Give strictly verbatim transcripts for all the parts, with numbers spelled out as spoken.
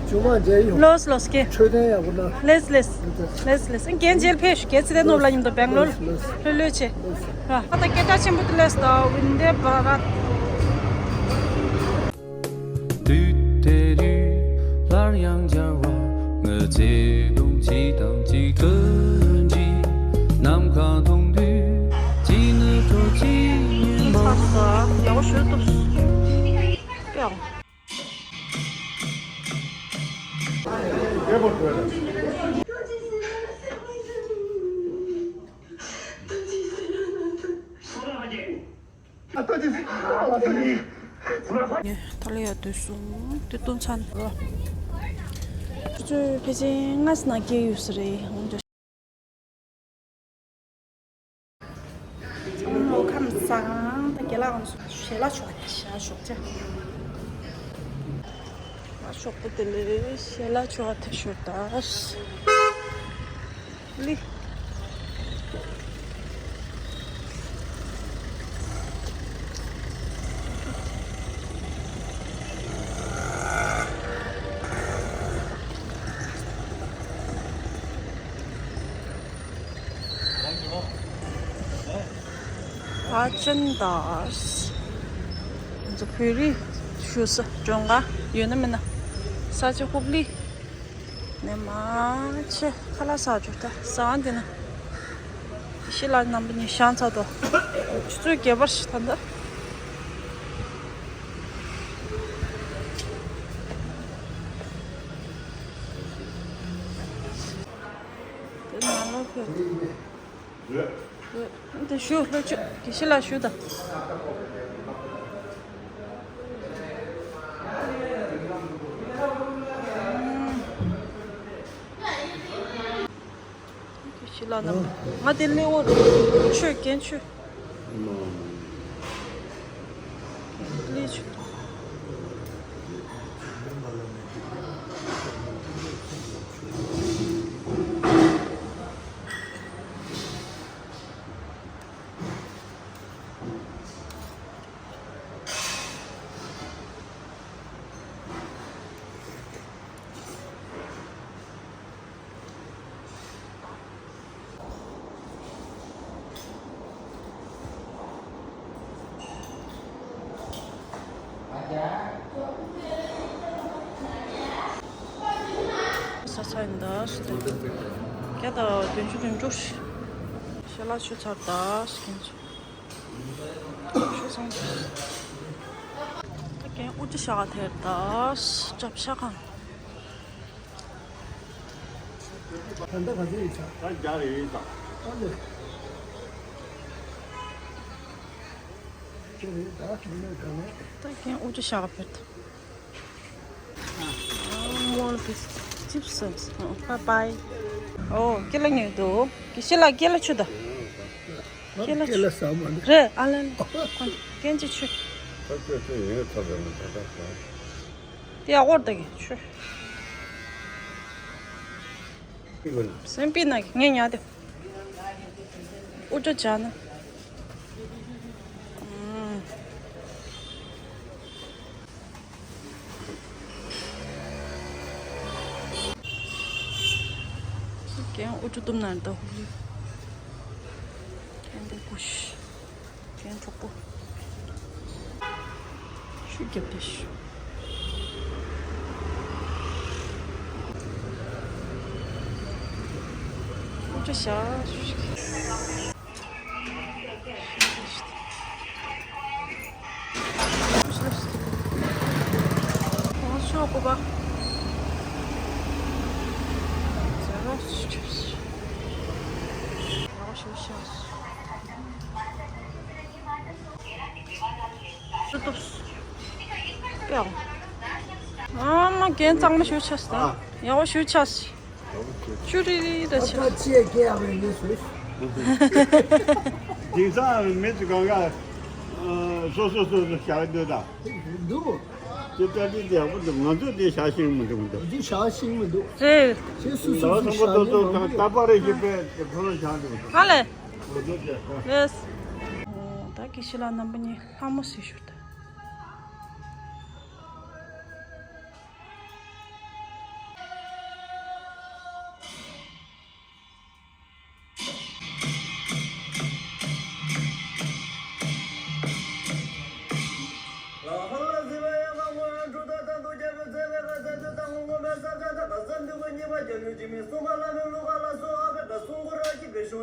ཇོ་མོ་མཇལ་ཡོང་། ལོས་ལོས་ཀྱེ། འཕྲོད་བསྟེན་ཡག་པོ་གནང་། ལེས་ལེས། ལེས་ལེས། རྒན་རྒྱལ་ཕེབས་ཤོག་རྒན་ཚེ་བརྟན་ནོར་བུ་ལགས་མཉམ་དུ་སྦེང་ལོར་ལོས་ལོས། ལྷོད་ལྷོད་བྱེད། ལོས། ཨ་ད་སྐད་གྲགས་ཆེན་པོ་དེ་ལེས་ད་ཝིན་དེ་བ་ར། དུས་དེ་དུས་སླར་ཡང་འབྱར་བ། ངའི་ཚེ་གདོང་གཅིག་དང་གཅིག་ཏུ་འཇིག་ནམ་མཁའ་མཐོང་དུས་གཅིག་ནི་འཕྲོ་གཅིག་ཉིན་མོ། ཚར་སོང་། ཡག་པོ་ཞུ་ཐུབ་སོང་། ཡག་ངས་ཐ་ལི་ཡ་དུས་སུ་དུས་སྟོན་ཚན་རོ། ཁྱོད་ཚོས་ཕལ་ཆེར་སྔ་ས་ན་སྐྱེས་ཡོད་ས་རེད། འོན་ཀྱང་ཚང་མ་ཁམས་བཟང་། ད་རྒན་ལགས་ང་ཚོ་ཞལ་ལག་མཆོད་པ་ཞལ་ཞོག་ཅེ། ཞོག་པོ་དེ་ལས་ཞལ་ལག་མཆོད་པ་དེ་ཞོག་ད། ལི། ཨ་ཅན་དང་། ང་ཚོ་བོད་རིགས་བཞུགས་ས་མགྲོན་ཁང་ཡོད་ན་མིན་ན། ས་ཆ་ཧུབ་ལི་ནས་མར་ཆེ་ཁ་ལག་ཟ་འགྲོ་ད་ཟ་འདི་ན། ཤི་ལ་རྣམ་པ་གཉིས་ཤང་ཚ་དོ། ཆུ་ཚོད་བརྒྱད་པར་ཞིག་ད་འདི། དེ་ནང་ལོགས་ཕེབས། དེ་ཞུ་ལྷོ་ཆུ་དགེ་བཤེས་ལགས་ཞུ་དང་། དགེ་བཤེས་ལགས་རྣམ་པ། ང་དེ་སླེ་བོ་ཆོས་རྒན་ཆོས། སླེ་ཆོས། ས་ས་ཡིན་ད་ཞུ་དེ། བརྒྱ་དང་བདུན་ཅུ་དོན་དྲུག་ཞལ་ལག་མཆོད་ཚར་ད་ཞུ་གིན་ཆུ། ཆུ་སོང་། ད་རྒན་དབུ་ཅུ་ཞག་ཐེར་ད་ཞབས་ཞག་གང་། ད་ལྟ་ག་ཚོད་ཡིན་ས། ད་བརྒྱ་རེ་ཡིན་ས། ཨ་ལེ། ཁྱེད་རེད་ད་ཁྱེད་ནས་ག་ནས། ད་རྒན་དབུ་ཅུ་ཞག་ཕེར་ད། More biscuits, chips. Bye bye. ཨོ་ཀེ་ལ་ཉོས་འདུག་ཀེ་ཤི་ལ་ཀེ་ལ་ཆུ་ད། ཀེ་ལ་ཆུ། ཀེ་ལ་ཟ་མ་འདུག་རེད་ཨ་ལ་ལ། ཀེན་ཅི་ཆུ། ད་ཁྱོད་ཚོ་ཡིན་ཐོག་རེད་མ་ད་ད་ཟ། དེ་ཡག་པོ་ད་གི་ཆུ། སེམས་པའི་ནང་གི་ངས་ཉལ་ཏེ། དབུ་སྐྲ་སྦྱར་ན། ཨུམ། རྒན་དབུ་སྐྲ་གཏུམ་ན་ད་ཧུ་ལི། རྒན་དེ་ཀུ་ཤི། རྒན་གྲོགས་པོ། ཤུ་རྒྱབ་དེ་ཤུ། དབུ་སྐྲ་བཞར་ཤུ་ཤུ། ཨོ་ཤོ་ཀོ་པ། ཟེར་རོ་ཤུ་ཤུ། ཨོ་ཤུ་ཤུ། ཨ་མ་རྒན་གཙང་མ་ཞུ་ཆས་ད། ཡག་པོ་ཞུ་ཆས། ཅུ་རི་རི་ད་ཆ། ད་ཅི་སྐད་ཡག་པོ་ཡིན་ཟེར། དེང་སང་མི་ཚོ་གང་ག་སོ་སོ་སོ་སོ་བཞག་འདོད་ད། འདུག་དེ་ལྟ་དུས་དེ་ཡག་པོ་འདུག་ང་ཚོ་དེ་བཞག་ཤེས་མི་འདུག་འདུག་དེ་བཞག་ཤེས་མི་འདུག་རེད། ཁྱེད་སོ་སོ་ད་སོ་བསམ་པ་བཞག་ཏོག་ནས་ཏོག་མང་པོ་ད་ཡོད། པ་རེ་ཞིག་པས་དེ་ཁོ་རང་བཞག་འདུག་ཧ་ལས། ང་ཚོ་དེ་ཧ། ལས། ད་དགེ་བཤེས་ལགས་རྣམ་པ་གཉིས་ལྷ་མོ་ཟེར་ཞུ་ད།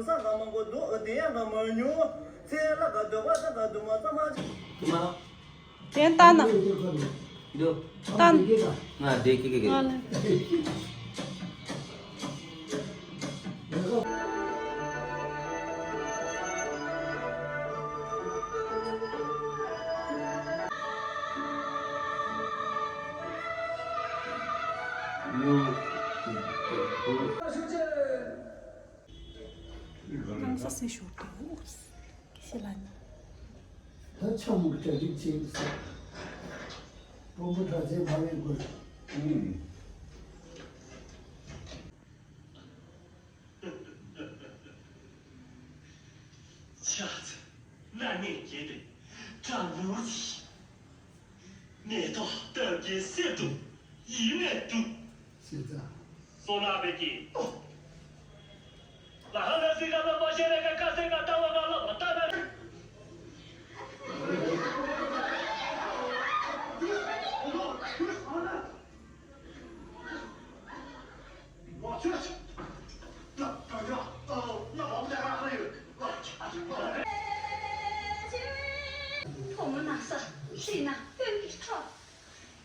ས་ག་མང་པོ་འདུག་དེ་ཡང་ག་མ་ཉུང་། ཚེ་ལ་ག་འདོད་པ་ས་ག་འདུག་མ་ས་མ་ཅི། མ། དེ་ལྟ་ན། འདུག་ལྟ་ན། ང་དེ་ཀི་ཀི་ཀི། ང་ལ། གང་ས་སེ་ཤོར་དུ། ཁྱི་ལ་ནི། ད་ཆ་མུག་གྲ་སྒྲིག་བྱེད་ཀྱི་ཟེར། དཔོན་པོ་གྲྭ་ཆེན་ཕ་མའི་མགོ་ལ། ཕྱག་འཚལ། བླ་མས་དགྱེས་པའི་བྲག་ལུང་ཞིག་མེ་ཏོག་སྟབས་ཀྱིས་བསིལ་དུ་ཡིད་མི་འདུག་ཞེས་བྱ། སོ་ནག་པའི་སྐྱེས། ལ་ཧ་ལ་སི་ཀ་ལ་མ་ཤེས་རེ་ཀ་ཀ་སེ་ཀ་ལྟ་བ་མ་ལ་བ་ལྟ་ན། ཕོ་མོ་ན་ས་ཤི་ན་སྟོན་གྱི་ཁྲོ།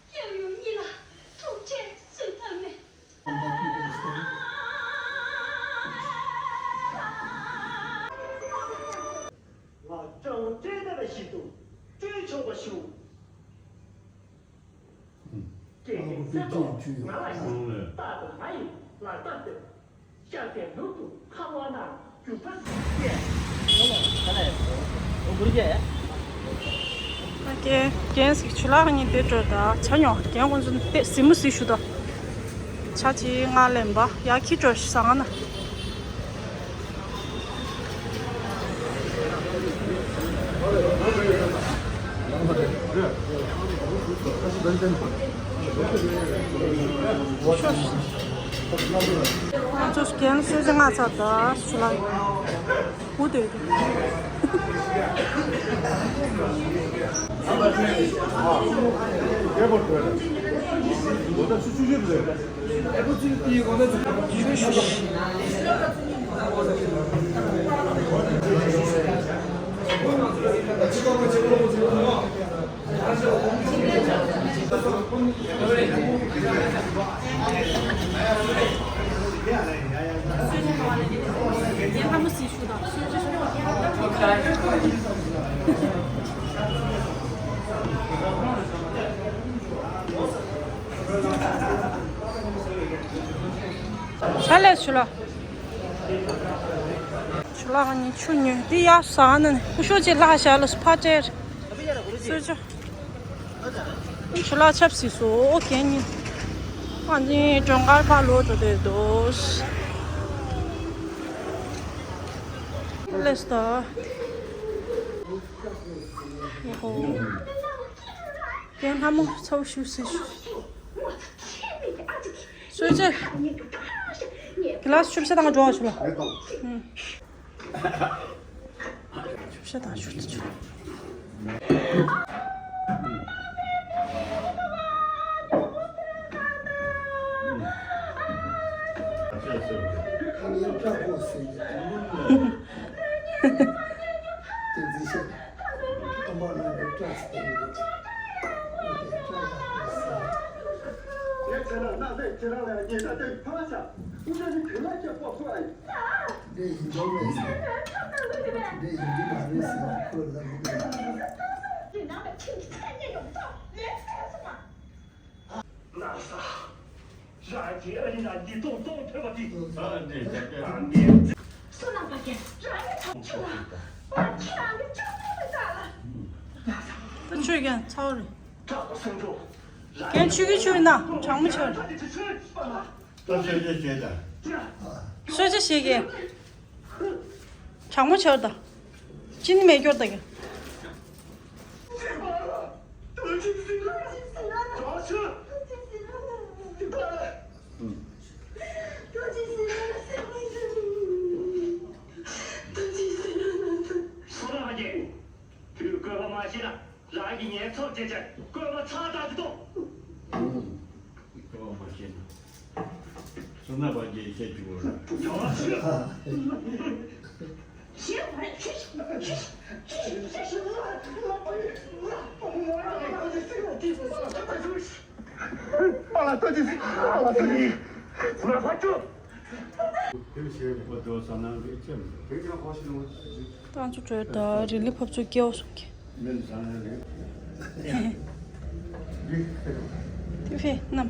སྐྱབས་ཡུམ་གཉིས་ལ་ཐུགས་རྗེ་བཟོད་ཐབས་མེད། ང་སྤྲང་བོ་སྤྲེལ་ཟླ་བ་ཞིག་ཏུ་སྤྲུལ་ཆོག་པ་ཞུ། སྐད་ཀྱི་རྩེ་ཐོག་ང་ལ་ཞིག་རྟག་ཏུ་ང་ཡི་ལག་རྟགས་སྟོན། ཤར་གྱི་ལུགས་སུ་ཁ་བ་ན་རྒྱུ་ཕ་སྐད། ཨ་ཀེ། རྒན་ཟིག་ཆུ་ལག་གཉིས་དེ་འགྲོ་ད་ཆ་ཉོ་རྒན་ཁོང་ཚོ་དེ་སི་མོ་སི་ཞུ་ད། ཆ་ཅི་ང་ལེན་པ་ཡ་ཁྱི་འགྲོ་ཤི་ས་ང་ན། ང་ཚོ་རྒན་གསོལ་ཇ་ང་ཚ་ད་ཆུ་ལག་འུ་དེ་དེ། ཆ་ལས་ཆུ་ལ། ཆུ་ལ་ནི་ཆུ་ཉོས་དེ་ཡ་ས་ནི་ཀུ་ཤོ་ཅེ་ལ་ཤ་ལ་སུ་ཕ་ཅེར། སུ་ཅོ། ཆུ་ལ་ཆབ་སི་སོ་ཨོ་གན་ནི། ཨ་ནི་གྲོང་ཁར་ཕ་ལོ་ཅོ་དེ་དོ། ལེས་ཏོ། ཡོ་ཧོ། དེ་ལྷ་མོ་ཚ་བོ་ཞུ་སི་ཞུ། སོས་ཅེ། གི་ལ་སི་ཆུ་བཤད་དང་འགྲོ་བ་ཞུ་ལ། ཆུ་བཤད་དང་ཞུ་ཏི་ཆུ། རང་གི་ཨ་ནི་ན་འདི་ཏོང་ཏོང་ཐོས་པ་དེ། ཨ་ནི་ད་ལྟ་ཨ་ནི། སོ་ནམ་པ་གན་རང་གི་ཐོག་ཆུ་ལ་ང་ཁྱེད་རང་གི་ཅོག་ཏུ་ལ་ལ། ད་ཆོས་རྒན་ཚ་བོ་རེད། དྲག་པོ་སེང་འབྲུག་རང་གན་ཆུ་གི་ཆུ་ཡིན་ན་གྲང་མོ་ཆོས། ད་ཆོས་རྒན་བྱེད་ད། ཆོས་ཆོས་བྱེད་གན། གྲང་མོ་ཆོས་ད། ཅི་ནི་མེད་སྐྱོར་ད་གན། བུ་བཀོད་པ་མ་ཤེས་ན་རང་གི་ཉེས་ཚབས་བྱེད་ཅེས་བཀོད་པ་ཚར་ད་དེ་དོ། བུ་བཀོད་པ་མ་ཤེས་ན་སོ་ན་པ་རྒྱལ་བཤད་རྒྱུ་བོ་ར། ཏང་ཙུའུ་གྲོས་དང་རི་ལི་ཕབ་ཚུགས་སྐྱེལ་བ་སོགས་ཀྱི། ཏི་ཕི་ནམ།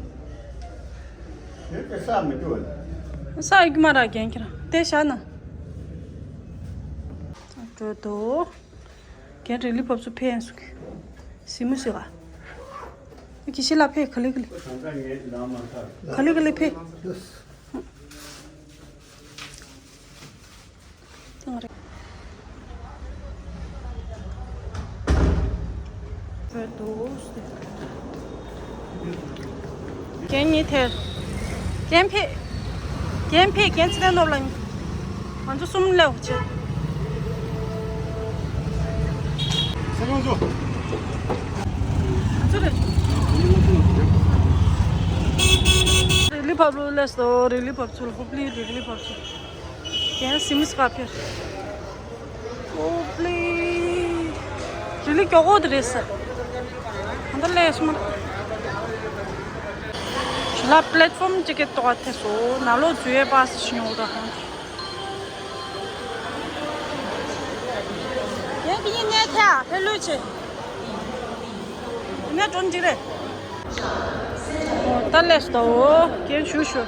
ས་ཡི་མ་ར་རྒན་ཁྱེད་རང་དེ་བཞག་ན། ཏང་ཙུའུ་གྲོས་དང་། རྒན་རི་ལི་ཕབ་ཚུགས་ཕེབས་ཡིན་སོགས་ཀྱི། སི་མུ་སི་ག་ཨ་ཀི་ཤི་ལ་ཕེབས་ག་ལེ་ག་ལེ། ག་ལེ་ག་ལེ་ཕེབས། རྒན་གཉིས་ཐལ། རྒན་ཕེབས། རྒན་ཕེབས། རྒན་ཚེ་བརྟན་ནོར་ལ་ཉི། ང་ཚོ་གསུམ་སླེབས་བྱེད། ང་ཚོ་རེད། རི་ལི་ཕབ་ལུ་སླེབས་སོང་། རི་ལི་ཕབ་ཚུགས། ཧུབ་ལི་རི་ལི་ཕབ་ཚུགས། རྒན་སི་མུ་སི་ག་ཕེབས། ཨོ་པླི། རི་ལི་མགྱོགས་པོ་དེ་རེད་ཟེར། ཧང་ད་ལས་སུ་མ། ཞུ་ལ་པླེ་ཊི་ཕོམ་གཅིག་གི་ཐོག་ཐེ་སོ་ནང་ལོགས་འཛུལ་བའི་པ་སི་ཤི་ཉོ་དང་ཧང་། ཡང་ཀི་ཉིན་ནས་ཐེ་ཨ་ཕེ་ལུས་ཆེ། ཡིན་ན་གྲོན་གཅིག་རེད། ད་ལས་སུ་དོ་རྒན་ཞུ་ཞུ།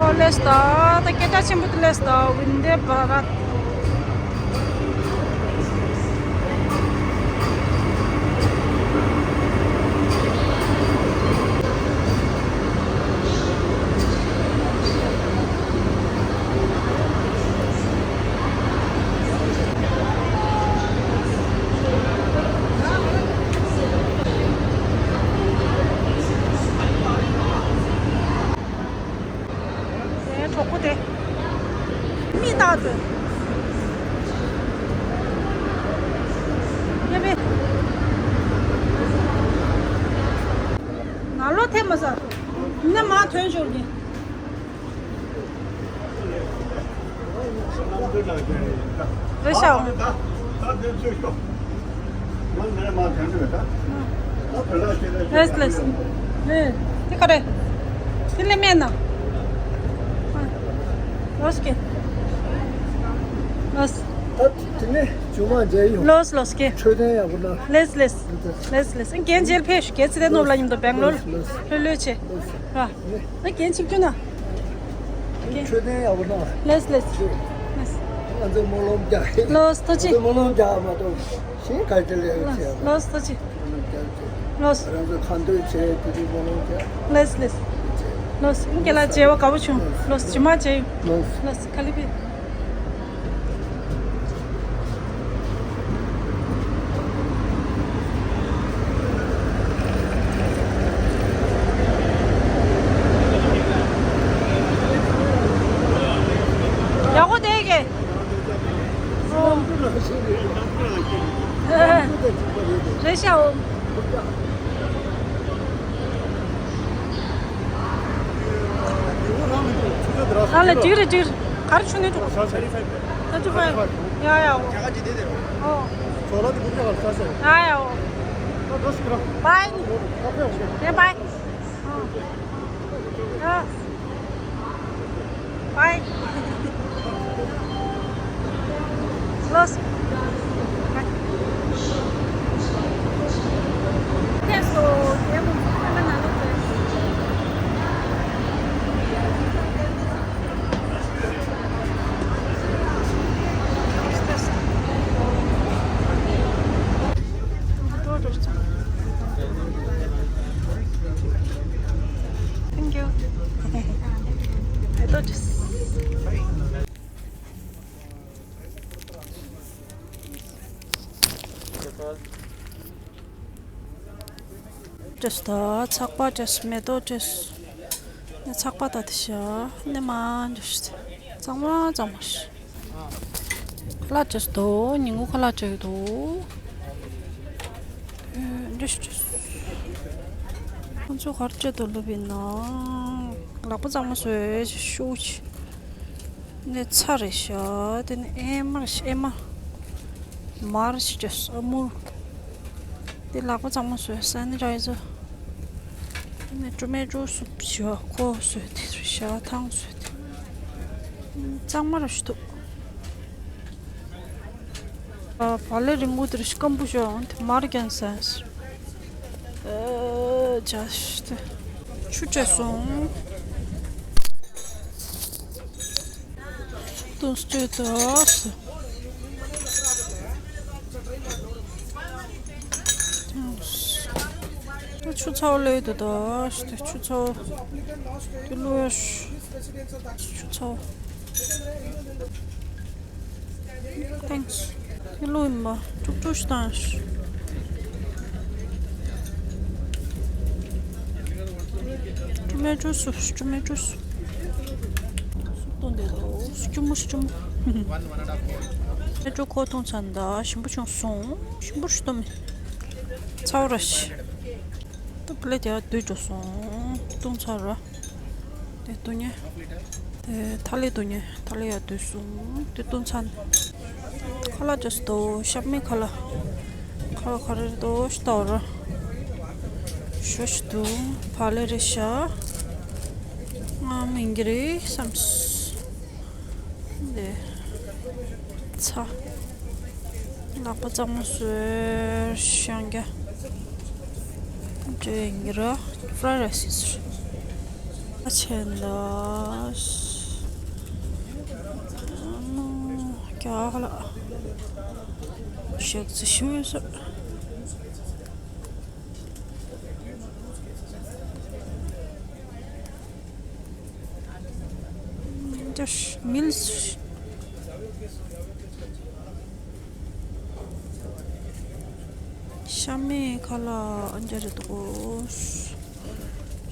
ཨོ་ལེས་ད། ད་སྐད་གྲགས་ཆེན་པོ་དེ་ལེས་ད། ཝིན་དེ་བྷ་རད། དེ་གྲོགས་པོ་དེ། མི་རྟག་ཏུ། ཡ་མེ། ང་ལོ་ཐེ་མ་ས། ནི་མ་ཐོན་ཤོར་གི། རེད་ཤག་ལེས་ལེས། ཨེ། དེ་ག་རེ། དེ་ལས་མེད་ན། ལོས་ཀེ། ལོས། ད་དེ་ནས་ཇུ་མ་མཇལ་ཡོང་། ལོས་ལོས་ཀེ། འཕྲོད་བསྟེན་ཡག་པོ་གནང་། ལེས་ལེས། ལེས་ལེས། རྒན་མཇལ་ཕེབས་ཤོག་རྒན་ཚེ་བརྟན་ནོར་བུ་ལགས་མཉམ་དུ་སྦེང་ལོར། ལོས་ལོས། ལྷོད་ལྷོད་བྱེད། ལོས། ཨ། ཨ་རྒན་ཆིབས་བསྒྱུར་ན། འཕྲོད་བསྟེན་ཡག་པོ་གནང་། ལེས་ལེས། ལེས། ང་ཚོ་སྨོན་ལམ་རྒྱག་ལོས་ཐུགས་རྗེ། ང་ཚོ་སྨོན་ལམ་རྒྱག་མ་གཏོགས་གཞན་ག་རེ་ལས་ཡོད་ལོས་ཟེར་ལོས་ཐུགས་རྗེ། སྨོན་ལམ་རྒྱག་ཅེས། ལོས། ང་ཚོ་ཁ་འདོན་བྱས་དེ་དུས་སྨོན་ལམ་རྒྱག་ལེས་ལེས། ལོས། ཁྱེད་ལ་མཇལ་བ་དགའ་པོ་བྱུང་། ལོས། ཇི་མ་མཇལ་ཡོང་། ལོས། ལོས། ག་ལེ་བེ། ཡག་པོ་བསྡད་ཀྱི། རེད་ཤག་འོ། ཨ་ལ་འགྲིག་རེད་འགྲིག་རེད། ག་རེ་ཆུ་ནས་འགྲོ། Thirty five. ཡ་ཡ་འོ། ཨོ། ཡ་ཡ་འོ། Bye. Yeah, bye. ཨོ། ཡ། Bye. Close. Bye. Thank you. I thought just Just ཚགས་པར་just མེ་ཏོག་just ནས་ཚགས་པར་ལྟ་དེ་ཤ་ནས་མ་འཇོག་ཤི། གཙང་མ་གཙང་མ་ཤི། ཁ་ལག་བྱས་སུ་འདུག་ཉིན་གུང་ཁ་ལག་བྱས་འདུག་འདི་ཤི། ཁོང་ཚོ་གར་བྱས་འདུག་ལུ་བིན་ན། ལག་པ་གཙང་མ་བཟོས་ཤུགས་ཆེ། ནས་ཚྭ་རེད་ཤ། དེ་ནས་ཨེ་མ་རེད་ཤ། ཨེ་མ། མར་ཞིག་བྱས་སོ། ཨ་མུལ། དེ་ལག་པ་གཙང་མ་བཟོས། སེ་ནི་ཊའི་ཛར། དེ་ནས་ཊོ་མེ་ཊོ་སུབ་ཞིག་ཁོ་བཟོས་དེ་རེད་ཤ། ཐང་བཟོས་དེ། གཙང་མ་རེད་ཤ་འདུག་ཨ། བག་ལེབ་རིང་པོ་དེ་རེད་ཤ། སྐམ་པོ་ཤ། འོང་དེ་མར་རྒྱན་ཟེར། ཨ། བྱས་ཤ་དེ། ཆུ་བྱས་སོང་། ཏུང་སྤྱོད་དོ། ཆུ་ཚོད་ལས་དུ་དོ། ཆུ་ཚོད། ཏུ་ལུ། ཆུ་ཚོད། Thanks. ཏུ་ལུ་མ། ཀྲུག་ཀྲུག་ཤི་དང་ཤི། ཊོ་མེ་ཊོ་སུབ། ཊོ་མེ་ཊོ་སུབ། སུབ་ཏོ་འདི་ལོ། སྐྱུར་མོ་སྐྱུར་མོ། ཊོ་མེ་ཊོ་ཁོ་བཏུང་ཚར་ད། ཞིམ་པོ་བྱུང་སོང་། ཞིམ་པོ་ཞིག་བཏུང་མི། ཚ་བོ་ར་ཤི། ད་པི་ལེ་ཊི་ཡར་བསྡུས་འགྲོ་སོང་། བཏུང་ཚར་ར། དེ་བཏུང་ཉེ། དེ་ཐ་ལི་བཏུང་ཉེ། ཐ་ལི་ཡར་བསྡུས་སོང་། དེ་བཏུང་ཚར། ཁ་ལག་བྱས་སུ་འདུག་ཤ་མེད་ཁ་ལག་ཁ་ལག་ག་རེ་རེད་འདུག་ཤ་ལྟ་བ་ར། ཞོ་ཞིག་འདུག་བག་ལེབ་རེད་ཤག་ང་མིན་གྱི་རེད་བསམ། འདི། ཚྭ། ལག་པ་གཙང་མ་བཟོས་ཤང་རྒྱ། འདྲེ་ཡིན་གྱི་ར། ཕ་རའི་རའི་སི་ཟེར། ཨ་ཆེན་ལ། རྒྱ་ལ། ཞག་ཙི་ཤི་བས་ཟེར། Just meals. ཤ་མེད་ཁ་ལག་ཨ་འཇའ་རེད་འདུག་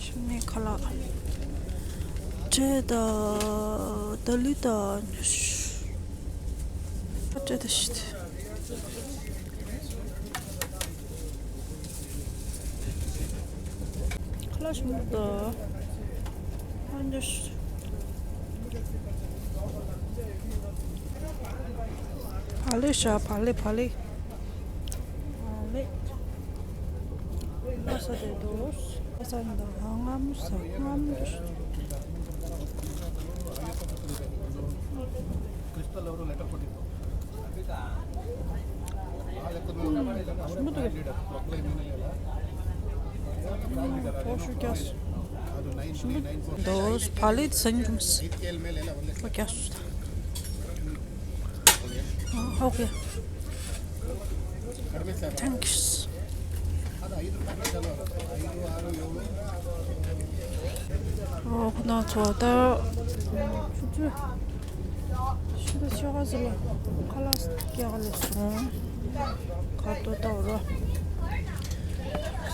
ཤ་མེད་ཁ་ལག་ཏྲེ་ད་ད་ལི་ད་ཨ་ཏྲེ་ད་ཤི། ཁ་ལག་ཞིམ་པོ་འདུག་ཨ་འདྲ་ཞིག་བག་ལེབ་ཤ། བག་ལེབ། བག་ལེབ། བག་ལེབ། ཨ་ས་དེ་འདུག་ཨ་ས་འདུག་ཨ་མངར་མོ་ཟ། མངར་མོ་འདྲ་ཞིག་འདུག་བག་ལེབ་ཟ་མྱོང་། ཨོ་ཀེ། ཨོ་ཀེ། Thanks. ཨོ་ཁོ་ན་ཚོ་ད། ཤི་ད་ཆོ་ག་ཟི་ལ་ཁ་ལག་རྒྱག་ལས་སོང་། ཁ་ཏོ་ཏོ་རོ།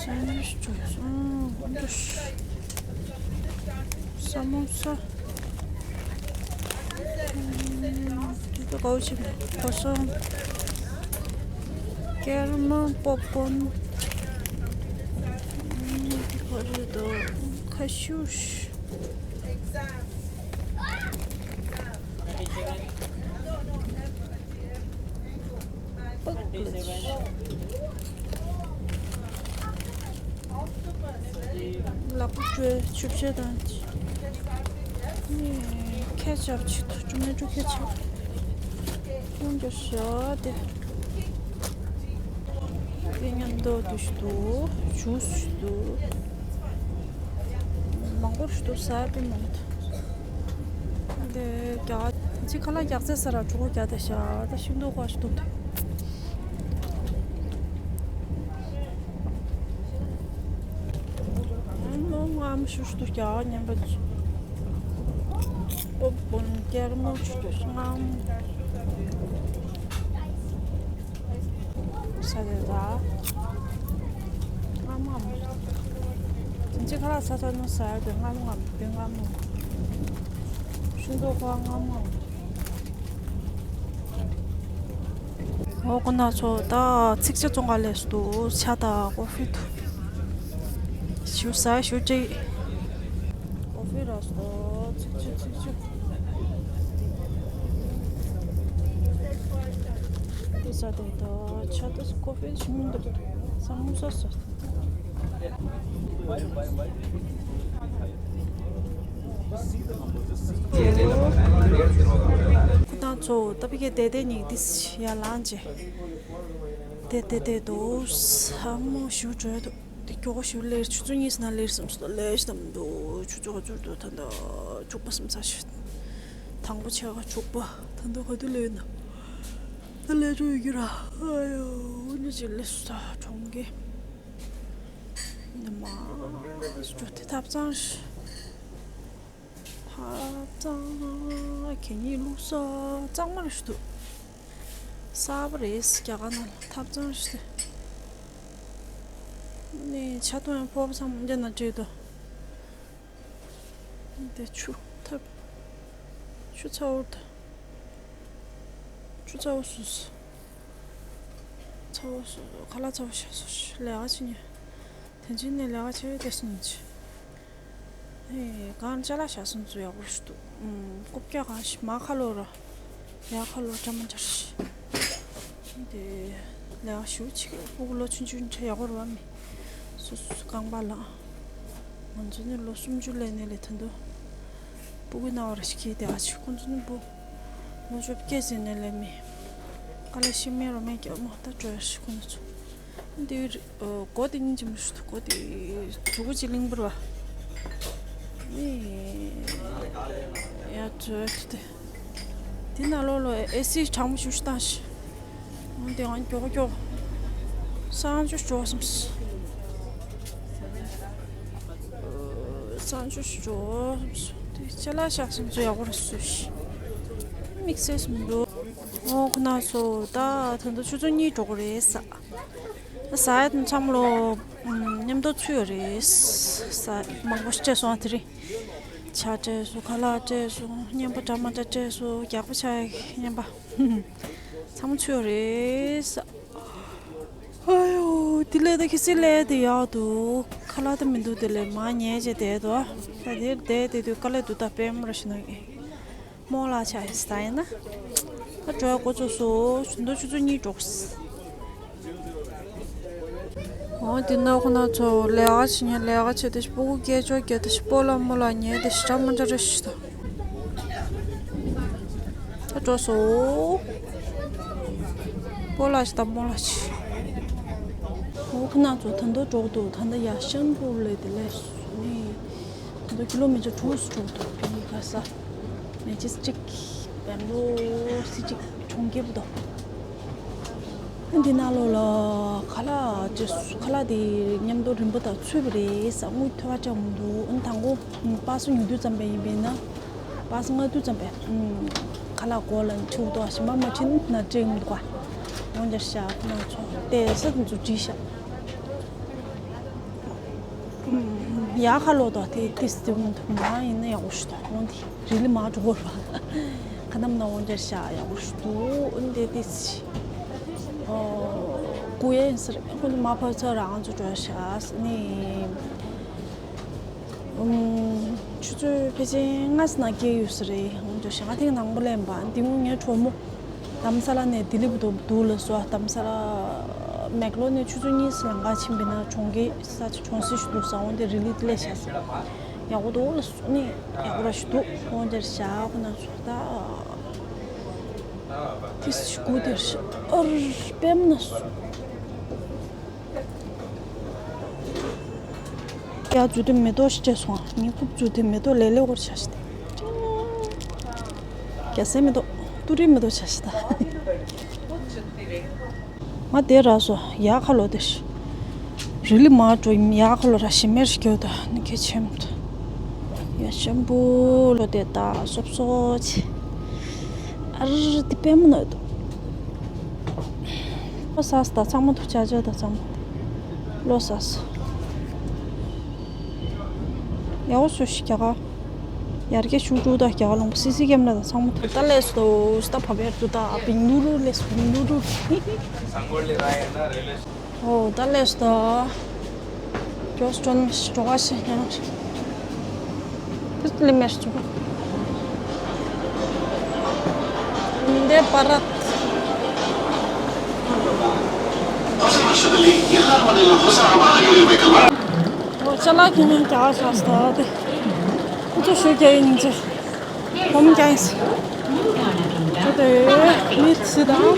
སན་ཝིཆ་བྱུང་སོང་། ས་མོ་ས། དེ་ད་གའུ་ཆི་གོ་སོང་། ཀེ་ར་མེལ་པོབ་ཀོན། དེ་ག་རེ་ད། ཁ་ཤུ་ཤ། པག་ལ། ལག་པ་བཀྲུས། ཆུ་བཤལ་དང་། ཁེ་ཆབ་ཆི་ཐུ་ཊོ་མེ་ཊོ་ཁེ་ཆབ། ཁོང་གི་ཞོ་དེ། དེ་མཉམ་དུ་འདུ་ཞིག་འདུག་ཇུས་ཞིག་འདུག་མང་པོ་ཞིག་འདུག་ཟ་དེ་མང་པོ་འདུག་དེ་རྒྱ་ཅི་ཁ་ལག་རྒྱག་ཚད་ས་ར་གྲོགས་རྒྱག་དེ་ཤ་ད་ཤིང་ཏོག་ག་ཞིག་འདུག་ཨ་མོ་ངམ་ཤུ་ཤུ་རྒྱག་ཉན་པ་ཅི། པོབ་ཀོན་ཀེ་ར་མེལ་ཤུ་ཤུ་ངམ། ས་རེད་ད། ཨ་མ་མ། ཅི་ཁ་ལག་ས་ས་ནུ་ས་ཡ་དེ་སྔ་མོ་ངམ་དེ་སྔ་མོ། ཤུན་ཏོ་ཁོ་སྔ་མོ། འོ་ཁོ་ན་ཚོ་ད་ཚིག་ཆ་བཙོང་ག་ལས་སུ་འདུག་ཆ་ད་ཀོ་ཧྥི་འདུག་ཞུ་ས་ཞུ་ཅིག་ཀོ་ཧྥི་ར་སོ་ཚིག་ཆུ་ཚིག་ཆུ། དེ་ས་དེ་ད་ཆ་ད་ཀོ་ཧྥི་ཞིམ་འདུག་ས་མུ་ས་སོ། ཁོ་ད་ཚོ་ད་པི་ཀའི་དེ་དེ་ཉིག་དེ་ཡ་ལང་ཅེ། དེ་དེ་དེ་དུ་ས་མོ་ཞུ་བྲོས་དུ། དེ་ཀྱོག་ཞུ་ལེར་ཆུ་ཚོད་གཉིས་ན་ལེར་སམ་སོ་ལེ་ཤ་དམ་དུ་ཆུ་ཚོད་ཧ་ཚུར་དུ་ད་ད་ཆུག་པ་སམ་ས་ཤི། དང་པོ་ཆེ་ག་ཆུག་པ་ད་ད་ག་དུ་ལེ་ན། ད་ལེ་ཆུ་ཡི་གི་ར། ཨ་ཡོ་ནི་ཅི་ལེ་སུ་ད་གྲོང་གི། ནི་མ་སུ་དེ་ཐབ་ཚང་ཤི། ཧ་ཙང་གད་སྙིགས་བླུགས་ས་གཙང་མ་རེད་ཤི་འདུག་གསར་པ་རེད། རྒྱ་གར་ནང་ལ་ཐབ་ཚང་ཞིག་དེ། ནས་ཆ་ཐོན་ཡང་ཕོར་པ་ཚང་མ་འདི་ན་བྲིས་འདུག་དེ་ཆུ་ཐབ། ཆུ་ཚ་བོ་དང་། ཆུ་ཚ་བོ་སུ་སུ། ཚ་བོ་སུ་ཁ་ལག་ཚ་བོ་བྱས་སོ་ལས་ཀ་བྱེད་ཉན། དེ་ཕྱིན་ནས་ལས་ཀ་བྱེད་དེ་སུ་ཉན་ཆེ། ཨེ། གང་ཅ་ལག་བཞག་སོང་ཚུལ་ཡག་པོ་ཞིག་འདུག་ཨུམ། རྐུབ་བཀྱག་གང་ཞིག་མ་ཁ་ལོ་ར། ཡ་ཁ་ལོ་ཅ་མ་ཅར་ཞིག་དེ་ལས་ཀ་ཞུ་ཆེ་གི་སྤུ་གུ་ལོ་ཆུང་ཆུང་ཆ་ཡག་པོ་ར་བ་མི། སུ་སུ་རྐང་པ་ལ། ང་ཚོ་ནི་ལོ་སུམ་ཅུ་ལས་ནས་ལས་ཐོན་འདུག་སྤུ་གུ་ན་བ་ར་ཞིག་གིས་དེ་ཨ་ཆི་ཁོང་ཚོ་ནི་སྤུ། ལོ་བཅོ་བརྒྱད་ཟིན་ནས་ལས་མི། ཀ་ལ་ཤི་མེ་རོ་མེ་གྱ་མོ་ད་བྲོས་ཞིག་ཁོང་ཚོ། འདི་ཨོ། སྒོ་དེ་གཉིས་ཀྱི་མི་ཤུ་སྒོ་དེ་གྲུ་གུ་ཅི་གླིང་བུར་བ། ནི་ཡ་བྲོས་ཏེ། དེ་ནང་ལོགས་ལ་ཨེ་སི་གྲང་མོ་ཞུ་ཤི་བཏང་ཤི། འོན་ཏེ་ང་མགྱོགས་མགྱོགས་གསང་སྤྱོད་འགྲོ་བསམ་སོང་། གསང་སྤྱོད་འགྲོ་བསམ་སོང་། དེ་ཅ་ལག་བཞག་སོང་ཚོ་ཡག་པོ་རེད་སུ་ཤི། དམིགས་བསལ་སུ་མི་འགྲོ། ཨོ་ཁོ་ན་སོ་ད་ད་ད་ཆུ་ཚོད་གཉིས་འགྲོ་གི་རེད་ས། ཟ་ཡ་དང་འཆམ་ལོ། ཨམ། མཉམ་དུ་ཚུད་ཡོད་རེད། ཟ་མང་པོ་ཞིག་སྤྲད་སོང་ཨ་དེ་རིང་། ཇ་སྤྲད་སོང་། ཁ་ལག་སྤྲད་སོང་། རྔན་པ་འདྲ་མ་འདྲ་སྤྲད་སོང་། རྒྱགས་པ་ཆ་ཡ་རྔན་པ། ཚང་མ་ཚུད་ཡོད་རེད། ཨ་ཡོ། དེ་ལས་ད་ཁི་སི་ལས་དེ་ཡག་འདུག་ཁ་ལག་ད་མི་འདུག་དེ་ལས་མ་ཉལ་བྱས་བསྡད་འདུག་ད་དེར་བསྡད་བསྡད་དུས་དཀའ་ལས་འདུག་ད་པད་མ་ར་ཤི་ན་གི། རྨོ་ལགས་ཆ་ཡིན་ས་ཡིན་ན། ད་འགྲོ་ཡ་འགོ་ཚུགས་སོང་། ཆུ་ཚོད་ཆུ་ཚོད་གཉིས་འགྲོ་གི། འོ་འདི་ན་ཁོ་ན་ཚོ་ལས་ཀ་བྱེད་ཉན་ལས་ཀ་བྱེད་དེ་སྤུ་གུ་སྐད་ཅོར་རྒྱག་དེ་སྤོ་ལགས་རྨོ་ལགས་ཉལ་དེ་ཞི་དྲག་མ་འདྲ་རེ་ཞིག་ད། ད་འགྲོ་སོང་། སྤོ་ལགས་ཞིག་ད་རྨོ་ལགས་ཞིག་འོ་ཁོ་ན་ཚོ་ད་འདོ་འགྲོ་འདུག་ད་ད་ཡ་ཤན་པུར་ལས་དེ་ལས་སུ་ནི། ད་ཀི་ལོ་མི་ཊར་དྲུག་སུ་འགྲོ་འདུག་པི་ག་ས། མེ་ཇི་སི་ཊིག་བེང་ལོར་སི་ཊི་གྲོང་ཁྱེར་བུ་དོ། འདི་ནང་ལོགས་ལ་ཁ་ལག་ཅེས་སུ་ཁ་ལག་དེ་མཉམ་དུ་རིམ་པ་དང་ཚུད་པ་རེད་ས། དངུལ་ཐོལ་བ་ཅང་མི་འདུག་ཨ་ནི་དང་པོ་པ་སེ་ཉུང་དུས་ཙམ་པ་ཡིན་པས་ན། པ་སེ་ལྔ་དུས་ཙམ་པས་ཁ་ལག་གོ་ལ་ཁྲིའུ་དོ་ཞིམ་པ་མ་ཁྲིན་ན་ཅེས་མི་འདུག་ག་འོང་རྒྱར་ཤག་ཁོ་ན་ཚོ་དེ་ས་དེ་ཚོ་བྲིས་ཤག་ཡ་ཁ་ལོ་དོ་དེ་ཏིས་དེ་མོ་དུ་མ་ཡིན་ན་ཡག་པོ་ཞིག་དོ་འོང་དེ་རི་ལི་མ་འགྲོ་བར་ཁ་ནམ་ན་འོང་རྒྱར་ཤག་ཡག་པོ་ཞིག་འདུག་འདི་ཏིས་ཀུ་ཡ་ཡིན་ཟེར་ཁོ་ནི་མ་ཕབ་ཚར་རང་ཚོ་འགྲོ་ཤག་ནི། ཆུ་ཚོད་ཕལ་ཆེར་ལྔ་ཙམ་ནང་སྐྱེལ་ཡོད་ས་རེད། འོང་རྒྱུ་ཞག་ཐེངས་དང་པོ་ལེན་པ་འདི་ངུ་ངའི་གྲོགས་མོ་དྷ་རམ་ས་ལ་ནས་ལྡི་ལི་བར་དུ་འདུག་ལ་སོ། དྷ་རམ་ས་ལ་མེག་ལོར་ནས་ཆུ་ཚོད་གཉིས་ལམ་ཁ་ཕྱིན་པ་ཡིན་ན་གྲོང་ཁྱེར་ས་ཆ་གྲོང་གསེབ་ཞིག་འདུག་ས། འོང་དེ་རི་ལི་ལས་བྱ་ས་ཡག་པོ་འདུག་ལ་སོ་ནི་ཡག་པོ་ར་ཞིག་འདུག་འོང་དེར་བཞག་ཁོ་ན་ཚོ་ད་དེ་སུ་དགུ་དེར་ཨར་པེམ་ན་སོ། ཡ་ཇུ་དེ་མེ་ཏོག་ཞིག་སྤྲད་སོང་། ངའི་རྐུབ་ཇུ་དེ་མེ་ཏོག་ལེ་ལེ་འོར་བྱ་ཞིག་དེ། རྒྱ་སེ་མེ་ཏོག་ཏུ་རི་མེ་ཏོག་བྱ་ཞིག་ད། ང་དེ་ར་སོ་ཡ་ཁ་ལོ་དེ་ཤི། རི་ལི་མ་འགྲོ་ཡ་ཁ་ལོ་ར་ཞི་མེར་ཞིག་གྱོད་ད་ནི་ཁེ་ཆེམ་ད། ཡ་ཤམ་པུ་ལོ་དེ་ད་སོབ་སོ་ཆེ། ཨར་དེ་པེ་མོ་ནོ་དུ། ལོ་ས་ས་ད་ཚང་མ་དུ་ཆ་ཆ་ད་ཚང་མ། ལོ་ས་ས། ཡག་པོ་བཟོས་ཤིག་རྒྱ་གར། ཡར་རྒྱས་ཤུགས་འགྲོ་ད་རྒྱ་གར་ལུང་པ་སི་སི་ཀེམ་ར་དང་ཚང་མ་ད། ད་ལས་སོ་ད་ཕ་བེར་དུ་ད་བིང་ལུ་རུ་ལས་བིང་ལུ་རུ། ཨོ་ད་ལས་སོ་ད། ཇོ་སི་ཊོན་མི་སི་ཊོ་ཝ་ཤི་ཡང་། ཏིས་ལི་མེ་སི་ཊོ། འདི་པ་ར། ཨོ་ཅ་ལག་གི་ཉིན་རྒྱ་གར་ཤག་སྟེ། ཁོ་ཚོ་ཤོད་རྒྱ་ཡིན་ཅེ། ཧོམ་རྒྱ་ཡིན། ཁོ་དེ་མི་སི་དང་།